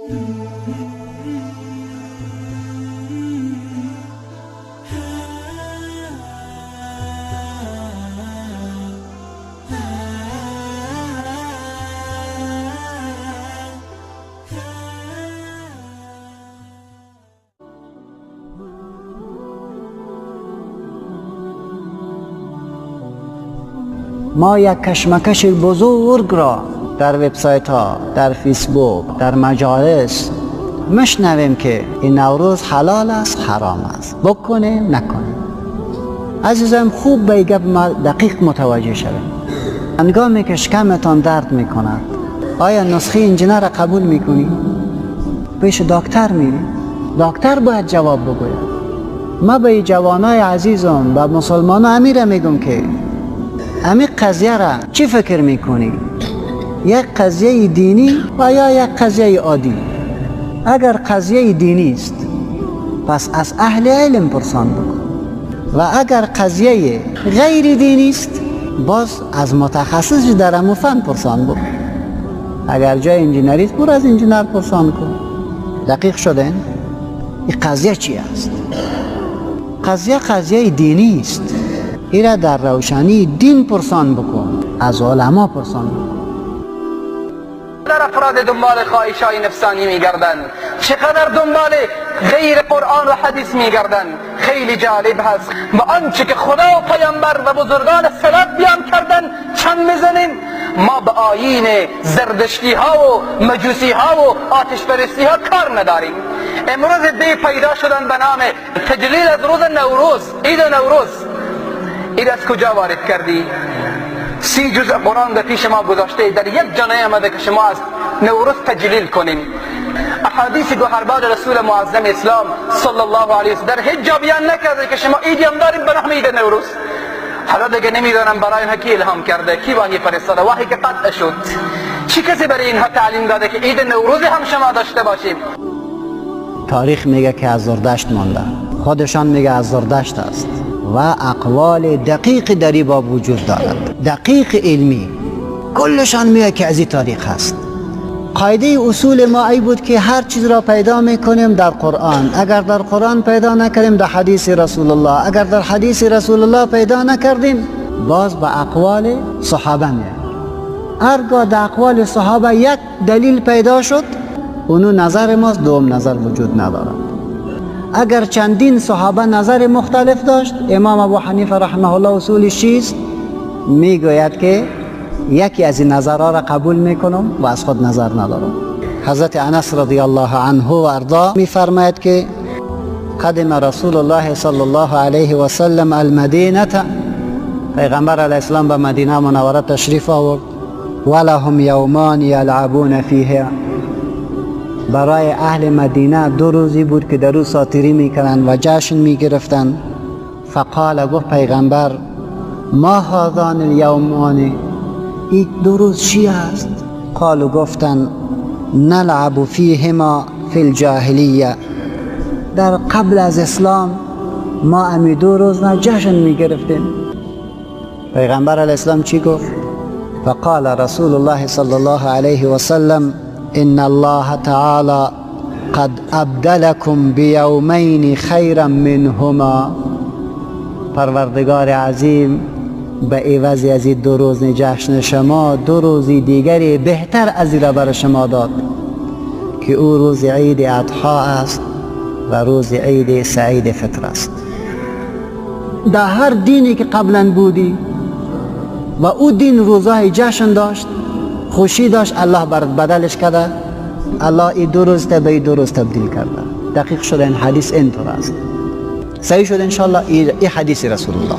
ما یک کشمکش بزرگ را در وبسایت ها، در فیسبوک، در مجالس مشنویم که این نوروز حلال است، حرام است، بکنیم نکنیم. عزیزم خوب به گپ ما دقیق متوجه شویم. هنگامی که شکمتان درد میکند، آیا نسخه انجینر را قبول میکنی؟ پیش دکتر میری، دکتر باید جواب بگوید. ما به جوانای عزیزم، به مسلمان ها امیره میگم که امی قضیه را چی فکر میکنی؟ یک قضیه دینی و یا یک قضیه عادی؟ اگر قضیه دینی است پس از اهل علم پرسان بکن، و اگر قضیه غیر دینی است باز از متخصص در امو فن پرسان بکن. اگر جای انجینری است برو از انجینر پرسان کن. دقیق شده این قضیه چی است؟ قضیه قضیه دینی است، ایره در روشنی دین پرسان بکن، از علما پرسان بکن. چقدر افراد دنبال خواهش‌های نفسانی میگردن، چقدر دنبال غیر قرآن و حدیث میگردن. خیلی جالب هست با آنچه که خدا و پیامبر و بزرگان سلف بیان کردن چند میزنیم. ما به آیین زردشتی ها و مجوسی ها و آتش پرستی ها کار نداریم. امروز دی پیدا شدن به نام تجلیل از روز نوروز، عید نوروز. این از کجا وارد کردی؟ 30 جزء قرآن در پیش ما گذاشته، در یک جا نیامده که شما از نوروز تجلیل کنیم. احادیث گوهربار رسول معظم اسلام صلی الله علیه وسلم در هیچ جا بیان نکرده که شما عیدی هم داریم به نام عید نوروز. حالا دیگه نمیدانم برای اینها کی الهام کرده، کی وحی فرستاده، وحی که قطع شد. چی کسی برای اینها تعلیم داده که عید نوروز هم شما داشته باشیم؟ تاریخ میگه که از زردشت مانده، خودشان میگه از زردشت است و اقوال دقیق در این باب وجود دارد، دقیق علمی کلشان میگه که از این تاریخ هست. قاعده اصول ما ای بود که هر چیز را پیدا میکنیم در قرآن، اگر در قرآن پیدا نکردیم در حدیث رسول الله، اگر در حدیث رسول الله پیدا نکردیم باز به اقوال صحابه میاییم. هرگاه در اقوال صحابه یک دلیل پیدا شد اونو نظر ماست، دوم نظر وجود ندارد. اگر چندین صحابه نظر مختلف داشت، امام ابو حنیفه رحمه الله اصولش چیست؟ میگوید که یکی از این نظرها را قبول میکنم و از خود نظر ندارم. حضرت انس رضی الله عنه و ارضا میفرماید که قدم رسول الله صلی الله علیه و سلم المدینه، پیغمبر علیه السلام به مدینه منوره تشریف آورد. ولهم یومان یلعبون فیه، برای اهل مدینه دو روزی بود که در روز ساتیری میکردن و جشن میگرفتن. فقال، گفت پیغمبر، ما هذان الیومان، این دو روز چی است؟ قالوا، گفتن نلعب فیهما فی الجاهلیه، در قبل از اسلام ما امی دو روز نه جشن میگرفتیم. پیغمبر علیه السلام چی گفت؟ فقال رسول الله صلی الله علیه وسلم ان الله تعالی قد ابدلکم بیومین خیرا منهما، پروردگار عظیم به عوض از این دو روز جشن شما دو روز دیگری بهتر از این را بر شما داد که او روز عید اضحی است و روز عید سعید فطر است. در هر دینی که قبلا بودی و او دین روزهای جشن داشت، خوشی داشت، الله برات بدلش کرده، الله این دو روز به این دو روز تبدیل کرده. دقیق شده این حدیث اینطور است، صحیح شده انشالله. این حدیث رسول الله.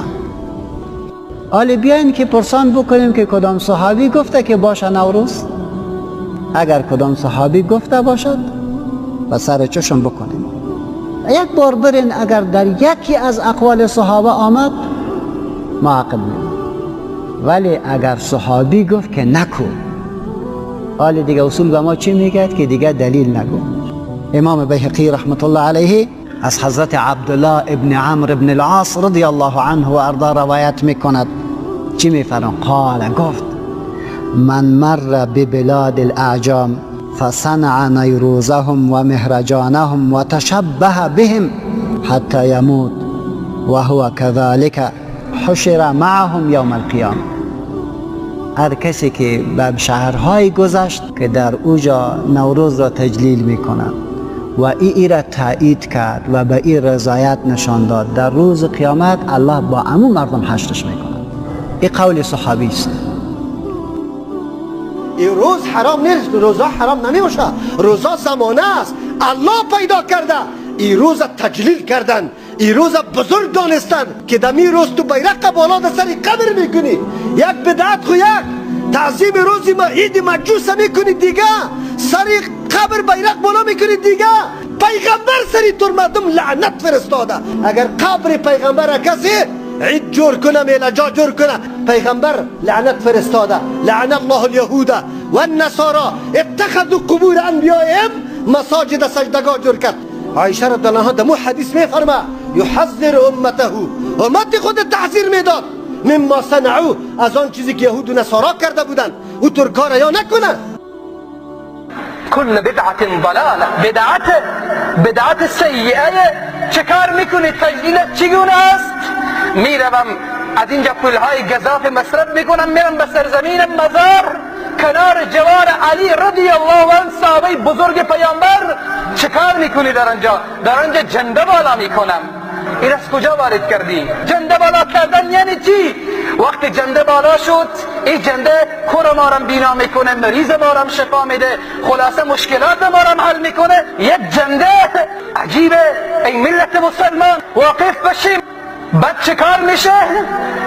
حالا بیاین که پرسان بکنیم که کدام صحابی گفته که باشه نوروز؟ اگر کدام صحابی گفته باشد و سر چشم بکنیم. یک بار برین اگر در یکی از اقوال صحابه آمد ما عقب می‌مونیم، ولی اگر صحابی گفت که نکو، حالا دیگه اصول به ما چی میگه که دیگه دلیل نگو. امام بیهقی رحمت الله علیه از حضرت عبدالله ابن عمرو ابن العاص رضی الله عنه و ارضا روایت میکند. چی میفرماید؟ قال، گفت من مر ببلاد الاعجام فصنع نیروزهم و مهرجانهم و تشبه بهم حتی یموت وهو كذلك حشر معهم یوم القیامه. هر کسی که به شهرهای گذشت که در اوجا نوروز را تجلیل میکنند و ای را تایید کرد و به ای رضایت نشان داد، در روز قیامت الله با عمو مردم حشرش میکند. این قول صحابی است. این روز حرام نیست، روزا حرام نمیشه، روزا زمانه است، الله پیدا کرده. این روز تجلیل کردن، این روز بزرگ دانستن که دمی روز تو بیرق بالا در سر قبر میکنی. یک بدعت خو یک تعظیم روز عید مجوس میکنی، دیگه سر قبر بیرق بالا میکنی، دیگه پیغمبر سری تو مردم لعنت فرستاده. اگر قبر پیغمبر کسی عید جور کنه، میلجا جور کنه، پیغمبر لعنت فرستاده. لعن الله اليهود والنصارى اتخذوا قبور انبیائهم مساجد، سجدگاه جور کرد. عایشه رضی الله عنها دمو حدیث میفرما یحذر امته، امت خود تحذیر میداد مما صنعوا، از آن چیزی که یهود و نصارا کرده بودند او ترکا یا نکنه. کل بدعت ضلاله، بدعت سیئه. چه کار میکنی؟ تجلیل چگونه است؟ میروم از اینجا پولهای گزاف مصرف میکنم، میرم به سرزمین مزار کنار جوار علی رضی الله عنه صحابه بزرگ پیامبر. چه کار میکنی در آنجا؟ در آنجا جنده بالا میکنم. این از کجا وارد کردی؟ جنده بالا کردن یعنی چی؟ وقتی جنده بالا شد، این جنده کور مارم بینا میکنه، مریض مارم شفا میده، خلاصه مشکلات مارم حل میکنه. یک جنده عجیبه. ای ملت مسلمان واقف بشیم. بعد چه کار میشه؟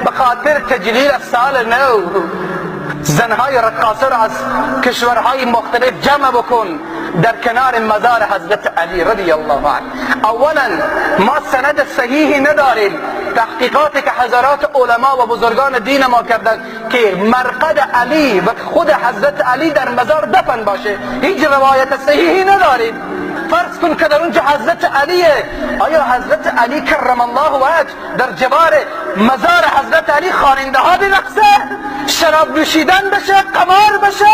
به خاطر تجلیل سال نو زنهای رقاصه را از کشورهای مختلف جمع بکن در کنار مزار حضرت علی رضی الله عنه. اولا ما سند صحیحی نداریم، تحقیقاتی که حضرات علما و بزرگان دین ما کردن که مرقد علی و خود حضرت علی در مزار دفن باشه، هیچ روایت صحیحی نداریم. فرض کن که در اونجا حضرت علیه، آیا حضرت علی کرم الله وجه در جوار مزار حضرت علی خواننده ها برقصه، شراب نوشیدن بشه، قمار بشه؟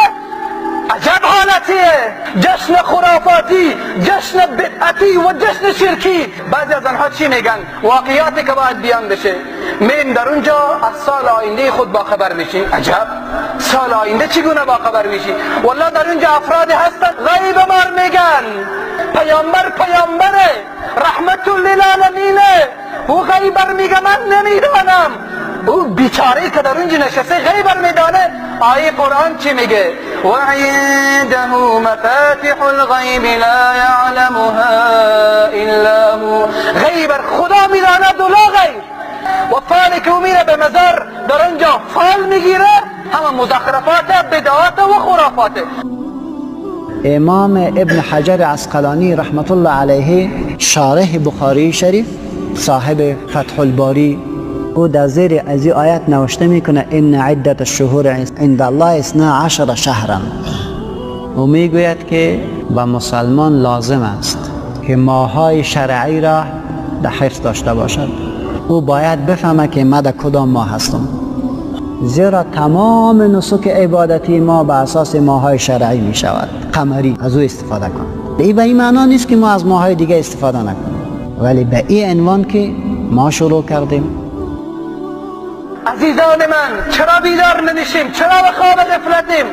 عجب حالتیه. جشن خرافاتی، جشن بدعتی و جشن شرکی. بعضی از آنها چی میگن؟ واقعیاتی که باید بیان بشه. میریم در اونجا از سال آینده خود باخبر میشیم. عجب، سال آینده چگونه باخبر میشی؟ والله در اونجا افرادی هستن غیب مار میگن. پیامبر پیامبره، رحمت للعالمینه، او غیبر میگه من نمیدانم. او بیچاره که در اونجا نشسته غیبر میدانه. آیه قرآن چی میگه؟ وعنده مفاتح الغیب لا یعلمها الا هو. غیبر خدا میداند و لا غیر. و فالی که او میره به مزار در اونجا فال میگیره، همه مزخرفات، بدعات و خرافات. امام ابن حجر عسقلانی رحمت الله علیه شارح بخاری شریف صاحب فتح الباری، او در زیر از این آیت نوشته میکنه ان عدت الشهور عند الله 12 شهرا. او میگوید که به مسلمان لازم است که ماهای شرعی را در حفظ داشته باشد. او باید بفهمه که ما در کدام ماه هستم، زیرا تمام نسک عبادتی ما به اساس ماهای شرعی می شود، قمری، از او استفاده کنند. این به این معنا نیست که ما از ماهای دیگه استفاده نکنیم، ولی به این عنوان که ما شروع کردیم. عزیزان من، چرا بیدار نمیشیم؟ چرا به خواب غفلتیم؟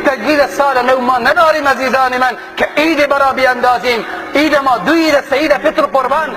تجلیل سال نو ما نداریم عزیزان من که عید برا بیاندازیم. عید ما دو عید، عید فطر و قربان.